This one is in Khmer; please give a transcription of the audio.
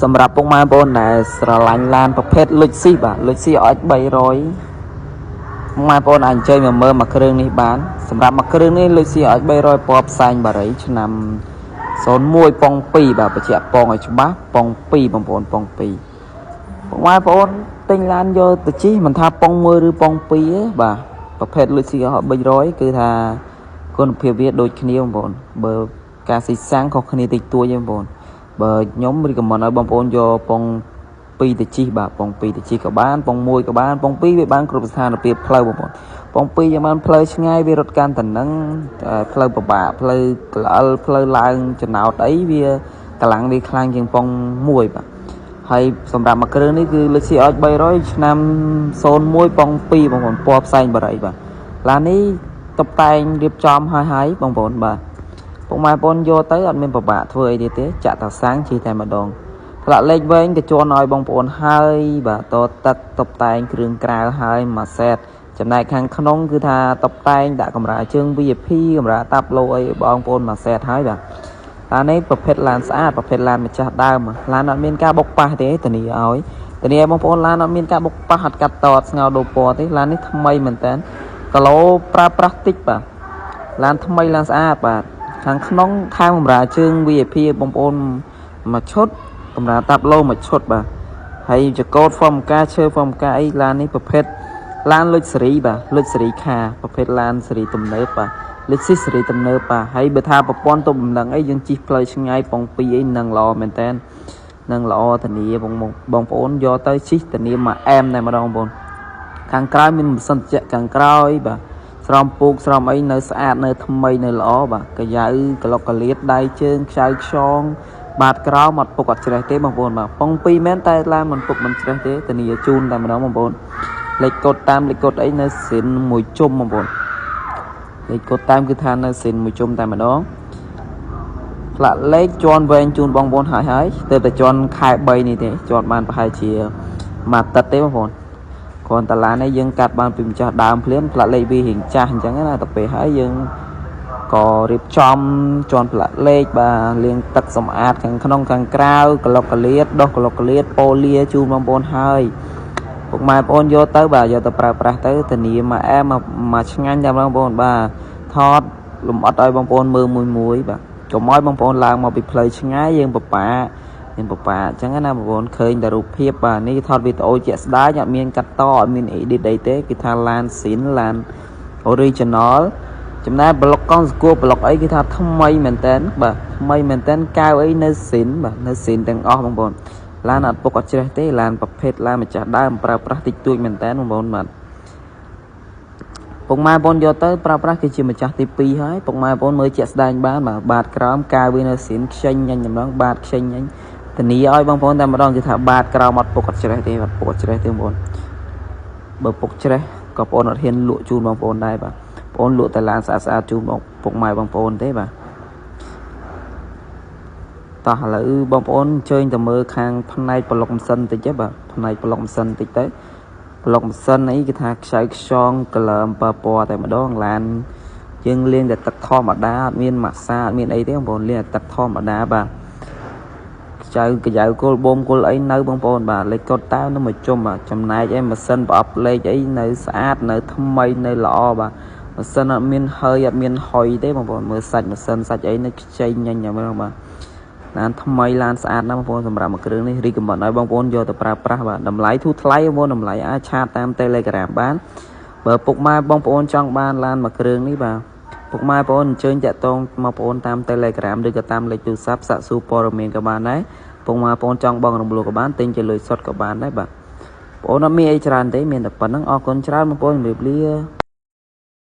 សម្រាប់ពុកម៉ែបងប្អូនដែលស្រឡាញ់ឡានប្រភេទ Lexus បាទ Lexus RX 300ពុកម៉ែបងប្អូនអាចអញ្ជើញមកមើលមួយគ្រឿងនេះបានសម្រាប់មួយគ្រឿងនេះ Lexus RX 300ពណ៌ផ្សែងបារីឆ្នាំ01ប៉ុង2បាទបញ្ជាក់ប៉ុងឲ្យច្បាស់ប៉ុង2បងប្អូនប៉ុង2ពុកម៉ែបងប្អូនទិញឡានយកទៅជិះមិនថាប៉ុង1ឬប៉ុង2ទេបាទប្រភេទ Lexus RX 300គឺថាគុណភាពវាដូចគ្នាបងប្អូនបើការស៊ីសាំងខុសគ្នាតិចតួចទេបងប្អូនបើខ្ញុំ recommend ឲ្យបងប្អូនយកប៉ុង2ទៅជិះបាទប៉ុង2ទៅជិះក៏បានប៉ុង1ក៏បានប៉ុង2វាបានគ្រប់ស្ថានភាពផ្លូវបងប្អូនប៉ុង2យ៉ាងបានផ្លូវឆ្ងាយវារត់កាន់តែនឹងផ្លូវពិបាកផ្លូវក្លអិលផ្លូវឡើងចំណោតអីវាកម្លាំងវាខ្លាំងជាងប៉ុង1បាទហើយសម្រាប់មួយគ្រឿងនេះគឺ Lexus RX 300ឆ្នាំ01ប៉ុង2បងប្អូនពណ៌ផ្សែងបារីបាទឡាននេះតុបតែងរៀបចំហើយហើយបងប្អូនបាទពុកម៉ែបងប្អូនយកទៅអត់មានពិបាកធ្វើអីទៀតទេចាក់តាសាំងជិះតែម្ដងផ្លាកលេខវែងក៏ជន់ឲ្យបងប្អូនហើយបាទតទឹកតុបតែងគ្រឿងក្រៅហើយមួយសេតចំណែកខាងក្នុងគឺថាតុបតែងដាក់កម្រាលជើង VIP កម្រាលតាប់ឡូអីបងប្អូនមួយសេតហើយបាទឡាននេះប្រភេទឡានស្អាតប្រភេទឡានម្ចាស់ដើមឡានអត់មានការបុកប៉ះទេធានាឲ្យធានាឲ្យបងប្អូនឡានអត់មានការបុកប៉ះអត់កាត់តអត់ស្ងោដូរពណ៌ទេឡាននេះថ្មីមែនតើគីឡូប្រើប្រាស់តិចបាទឡានថ្មីឡានស្អាតបាទខាងក្នុងខាងកម្រាលជើង VIP បងប្អូនមួយឈុតកម្រាលតាប់ឡូមួយឈុតបាទហើយចកោតហ្វមកាឈើហ្វមកាអីឡាននេះប្រភេទឡាន luxury បាទ luxury car ប្រភេទឡានសេរីទំនើបបាទ Lexus សេរីទំនើបបាទហើយបើថាប្រព័ន្ធទប់លំនឹងអីយើងជិះផ្លូវឆ្ងាយប៉ុង2អីនឹងល្អមែនតើនឹងល្អធានាបងបងប្អូនយកទៅជិះធានាមកអែមតែម្ដងបងប្អូនខាងក្រោយមានម៉ាស៊ីនត្រជាក់ខាងក្រោយបាទស្រោមពូកស្រោមអីនៅស្អាតនៅថ្មីនៅល្អបាទកាយ៉ៅក្លុកកលៀតដៃជើងខ្ចៅខ្យងបាទក្រោមអត់ពុកអត់ច្រេះទេបងប្អូនបាទប៉ុង2មែនតែឡានមិនពុកមិនច្រេះទេធានាជូនតែម្ដងបងប្អូនលេខកូដតាមលេខកូដអីនៅសិនមួយជុំបងប្អូនលេខកូដតាមគឺថានៅសិនមួយជុំតែម្ដងផ្លាកលេខជន់វែងជូនបងប្អូនហើយហើយទៅតែជន់ខែ3នេះទេជន់បានប្រហែលជាមួយអាទិត្យទេបងប្អូនគ្រាន់តែឡាននេះយើងកាត់បានពីម្ចាស់ដើមភ្លាមផ្លាកលេខវារៀងចាស់អញ្ចឹងណាទៅពេលហើយយើងក៏រៀបចំជន់ផ្លាកលេខបាទលាងទឹកសម្អាតខាងក្នុងខាងក្រៅក្លុកកលៀតដោះក្លុកកលៀតប៉ូលាជូនបងប្អូនហើយពុកម៉ែបងប្អូនយកទៅបាទយកទៅប្រើប្រាស់ទៅធានាមកអែមមកឆ្ងាញ់តែបងប្អូនបាទថតលំអត់ឲ្យបងប្អូនមើលមួយមួយបាទកុំឲ្យបងប្អូនឡើងមកពីផ្លូវឆ្ងាយយើងបបាយើងបបាអញ្ចឹងណាបងប្អូនឃើញតែរូបភាពបាទនេះថតវីដេអូជាក់ស្ដែងអត់មានកាត់តអត់មាន edit អីទេគឺថាឡានស៊ីនឡាន original ចំណែកប្លុកកង់សកួរប្លុកអីគឺថាថ្មីមែនតើបាទថ្មីមែនតើកៅអីនៅស៊ីនបាទនៅស៊ីនទាំងអស់បងប្អូនឡានអត់ពុកអត់ច្រេះទេឡានប្រភេទឡានម្ចាស់ដើមប្រើប្រាស់តិចតួចមែនតើបងប្អូនបាទពុកម៉ែបងប្អូនយកទៅប្រើប្រាស់គឺជាម្ចាស់ទី2ហើយពុកម៉ែបងប្អូនមើលជាក់ស្ដែងបានបាទបាតក្រោមកៅវានៅស៊ីនខ្ចីញញម្ដងបាតខ្ចីញញធានាឲ្យបងប្អូនតែម្ដងគឺថាបាតក្រោមអត់ពុកអត់ច្រេះទេអត់ពុកអត់ច្រេះទេបងប្អូនបើពុកច្រេះក៏បងប្អូនអត់ហ៊ានលក់ជូនបងប្អូនដែរបាទបងប្អូនលក់តែឡានស្អាតស្អាតជូនបងពុកម៉ែបងប្អូនទេបាទតោះឥឡូវបងប្អូនអញ្ជើញទៅមើលខាងផ្នែកប្លុកម៉ាស៊ីនតិចទេបាទផ្នែកប្លុកម៉ាស៊ីនតិចទៅប្លុកម៉ាស៊ីនអីគេថាខ្ចៅខ្យង color អំពើពណ៌តែម្ដងឡានយើងលាងតែទឹកធម្មតាអត់មានម៉ាស្សាអត់មានអីទេបងប្អូនលាងតែទឹកធម្មតាបាទខ្ចៅកាយ៉ៅគល់បូមគល់អីនៅបងប្អូនបាទលេខកូដតៅនៅមួយជុំបាទចំណែកអីម៉ាស៊ីនប្រអប់លេខអីនៅស្អាតនៅថ្មីនៅល្អបាទម៉ាស៊ីនអត់មានហើយអត់មានហុយទេបងប្អូនមើលសាច់ម៉ាស៊ីនសាច់អីនៅខ្ចីញញហ្មងបាទឡានថ្មីឡានស្អាតណាស់បងប្អូនសម្រាប់មួយគ្រឿងនេះrecommend ឲ្យបងប្អូនយកទៅប្រើប្រាស់បាទតម្លៃធូរថ្លៃបងប្អូនតម្លៃអាច chat តាម Telegram បានបើពុកម៉ែបងប្អូនចង់បានឡានមួយគ្រឿងនេះបាទពុកម៉ែបងប្អូនអញ្ជើញតាក់ទងមកបងប្អូនតាម Telegram ឬក៏តាមលេខទូរស័ព្ទសាកសួរព័ត៌មានក៏បានដែរពុកម៉ែបងប្អូនចង់បងរំលោះក៏បានទិញជាលុយសុទ្ធក៏បានដែរបាទបងប្អូនអត់មានអីច្រើនទេមានតែប៉ុណ្្នឹងអរគុណច្រើនបងប្អូនជម្រាបលា។